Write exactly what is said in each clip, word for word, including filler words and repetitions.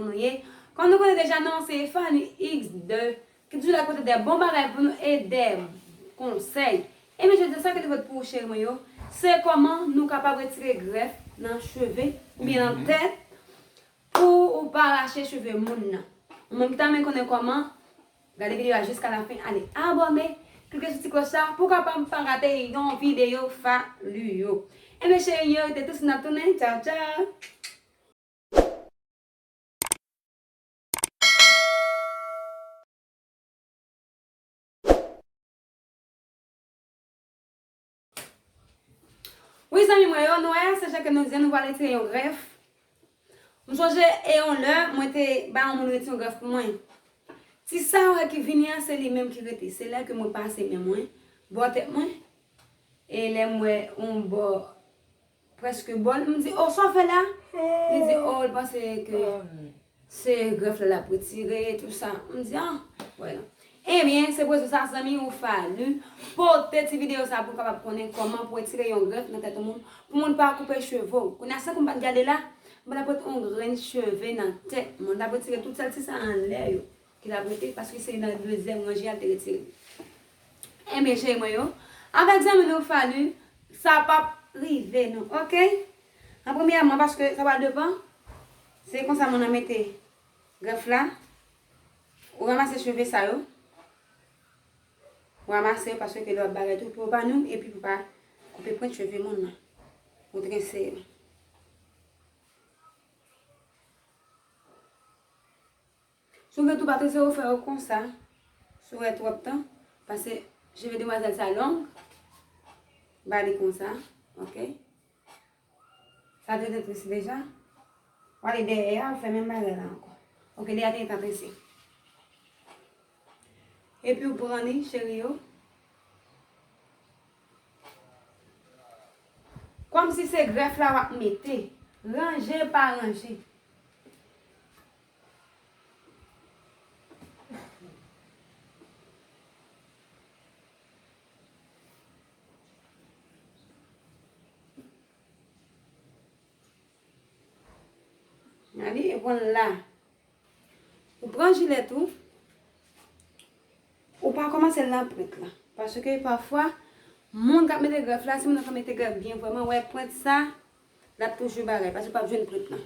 nou ye. Kòm nou konnen deja, non, se Fanny X de, ki toujou la pote de bon bagay pou nou e de konsèy. Ebyen, jodi a, sa ke nou pote pou ou, cheri mwen yo, se kòman nou kapab retire grèf nan cheve oubyen nan tèt pou ou pa rache cheve moun nan. Ou menm ki ta renmen konnen kòman, gade videyo a jiska lafen, ale abòne, klike sou ti klòch la pou w kapab pa rate yon videyo Fally yo. Ebyen, cheri yo, rete tou sou n ap tounen. Tchaw, tchaw! Wi, zanmi mwen yo, nou wè, se jan ke nou di, nou pral retire yon grèf. M sonje, e yon lè, mwen te ba yon moun retire yon grèf pou mwen. Ti sa yo wè ki vini an, se li menm ki rete. Se lè ke mwen pase men mwen, bò tèt mwen, e lè m wè yon bò prèske bò l, m di, "O, sa w fè la?" Li di, "O, l panse ke se grèf la l ap retire, tou sa." M di, "A, wè la." Ebyen, se pou rezon sa, zanmi ou Fally pote ti videyo sa pou w kapab konnen kòman pou retire yon grèf nan tèt yon moun, pou moun pa koupe cheve w. Kounye a, san ke m pa t gade la, m pa t ap ret yon grenn cheve nan tèt mwen. M t ap retire tout sèl ti sa anlè yo ki t ap rete, paske se nan dezyèm ranje a l te retire. Ebyen, cheri mwen yo, avèk zanmi nou Fally, sa p ap rive non, oke? An premyèman, paske sa pral depann, se konsa moun nan mete grèf la, ou ranmase cheve sa yo, ou ranmase yo paske lè w ap bagay tou, pou yo pa nou, epi pou pa koupe pwent cheve moun nan, ou trense yo. Si w vle tou pa trese, ou fè yo konsa. Si w wè twòp tan, paske cheve demwazèl sa long, ba li konsa, oke? Sa te trese deja. W ale dèyè a, ou fè menm bagay la ankò. Oke, li a te gentan trese. Epi w pran li, cheri yo. Kòmsi se grèf la w ap mete. Ranje pa ranje. Gade, e pran la. Ou pran jilèt ou, ou pa kòmanse l nan pwent la. Paske pafwa, moun k ap mete grèf la, si moun nan ka mete grèf byen vrèman, wè pwent sa, l ap toujou bagay, paske w p ap jwenn pwent lan.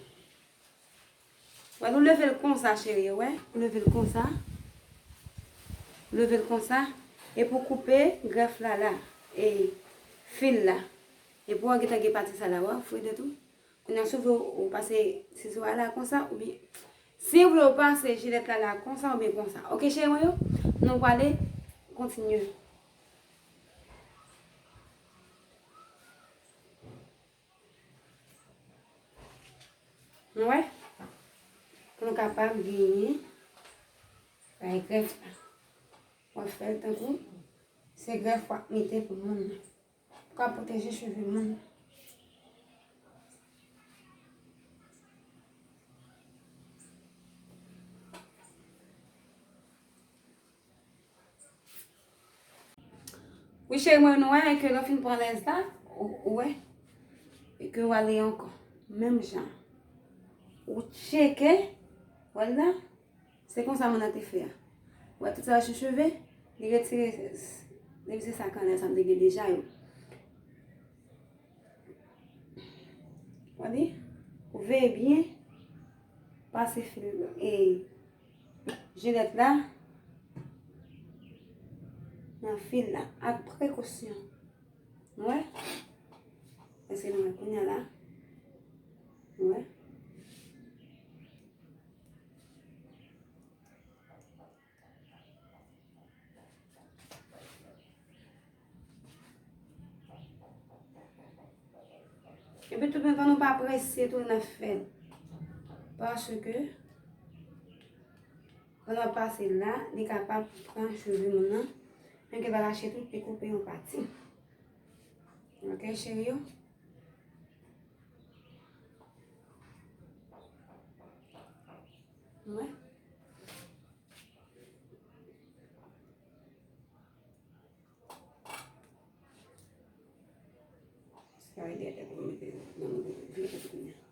Wè, nou leve l konsa, cheri, wè. Ou leve l konsa. Ou leve l konsa. Epi w koupe grèf la, la. E fil la. Epi w gentan gen pati sa la, wè, frede tou. Kounye a, si w vle, ou pase sizo a la konsa, oubyen, si w vle, ou pase jilèt la, la konsa, oubyen konsa. Oke, cheri mwen yo, nou prale kontinye. Nou wè? Pou nou kapab genyen bay grèf la. W ap fè l tankou se grèf w ap mete pou moun nan. Pou ka pwoteje cheve moun nan. Wi, cheri mwen, nou wè ke lè w fin pran lèz la, ou, ou wè, e ke w ale ankò, menm jan. Ou tcheke, wè l la, se konsa moun nan te fè a. Ou wè tout sa sou cheve, li retire, depi se sa k anlè sa m te gen deja yo. Wè li, ou veye byen, pase fil, e, jilèt la nan fil la ak prekosyon. Nou wè? Èske nou wè kounye a la? Nou wè? Epi tout menm tan nou pa prese tou nan fè l. Paske pandan w pase l la, li kapab pran cheve moun nan, menm ke l pa rache tout, li koupe yon pati. Oke, cheri yo? Wè. Sa vle di atè pou mete nan vye kote kounye a.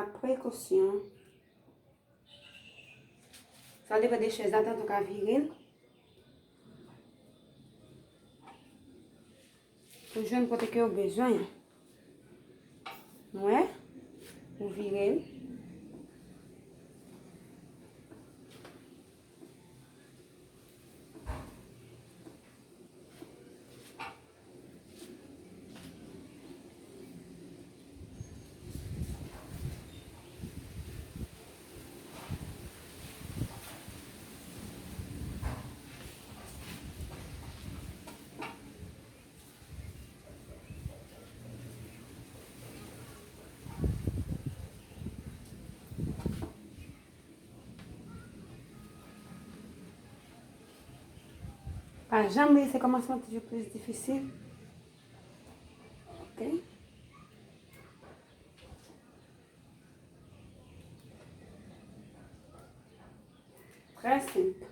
Ak prekosyon. Sa depann de chèz la, tanto w ka vire l. Pou jwenn kote ke w bezwen an. Nou wè? Ou vire l. Pa janm bliye, se kòmansman toujou plis difisil. Ok. Trè senp.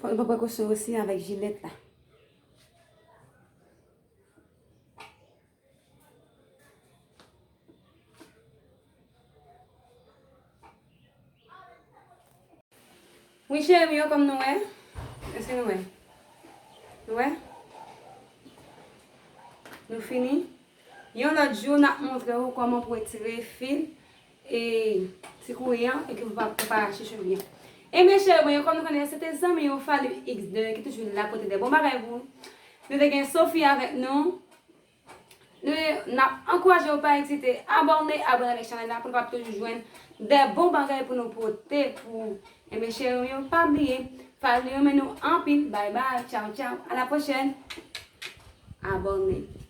Fòk nou pran prekosyon osi avèk jilèt la. Wi, cheri m yo, kòm nou wè. Èske nou wè? Nou wè? Nou fini. Yon lòt jou, n ap montre w kòman pou retire fil e ti kouyi an, e ke pou pa, pou pa rache cheve an. E mes cheri m yo, kòm nou konnen, se te zanmi w Fally X de ki toujou la pote de bon bagay pou nou. Nou te gen Sophie avèk nou. Nou, n ap ankouraje w pa ezite abòne, abòne avèk chanèl la pou nou kapab toujou jwenn de bon bagay pou nou pote pou ou. Enben, cheri m yo, pa bliye, Fally renmen nou anpil. Bye bye, tchaw, tchaw, a la pwochèn. Abòne.